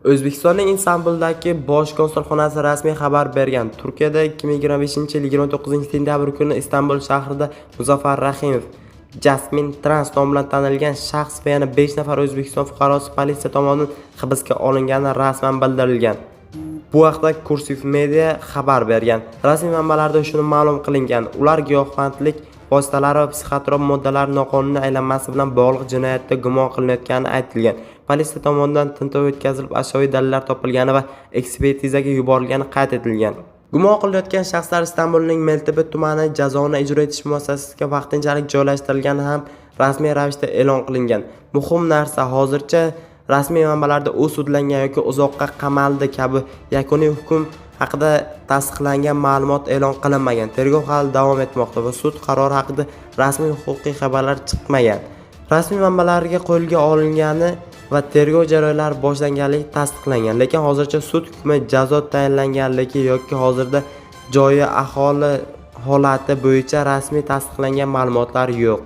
O'zbekistonning Istanbuldagi bosh konsulxonasi rasmiy xabar bergan. Turkiyada 2025-yil 29-sentyabr kuni Istanbul shahrida Muzaffar Rahimov, Jasmin Trans nomi bilan tanilgan shaxs va yana 5 nafar O'zbekiston fuqarosi politsiya tomonidan hibsga olingani rasman bildirilgan. Bu haqda Kursiv Media xabar bergan. Rasmiy manbalarda shuni ma'lum qilingan: ular giyohvandlik vositalari va psixotrop moddalar noqonuniy aylanmasi bilan bog'liq jinoyatda gumon qilinayotgani aytilgan. Politsiya tomonidan tintuv o'tkazilib, ashyoviy dalillar topilgani va ekspertizaga yuborilgani qayd etilgan. Gumon qilinayotgan shaxslar Istanbulning Meltepe tumani jazoni ijro etish muassasasiga vaqtinchalik joylashtirilgani ham rasmiy ravishda e'lon qilingan. Muhim narsa, hozircha rasmiy manbalarda u sudlangan yoki uzoqqa qamaldi kabi yakuniy hukm haqida tasdiqlangan ma'lumot e'lon qilinmagan. Tergov hali davom etmoqda va sud qarori haqida rasmiy huquqiy xabarlar chiqmagan. Rasmiy manbalarga qo'lga olingani va tergov jarayonlari boshlanganligi tasdiqlangan, lekin hozircha sud hukmi, jazo tayinlanganligi yoki hozirda joyi aholi holati bo'yicha rasmiy tasdiqlangan ma'lumotlar yo'q.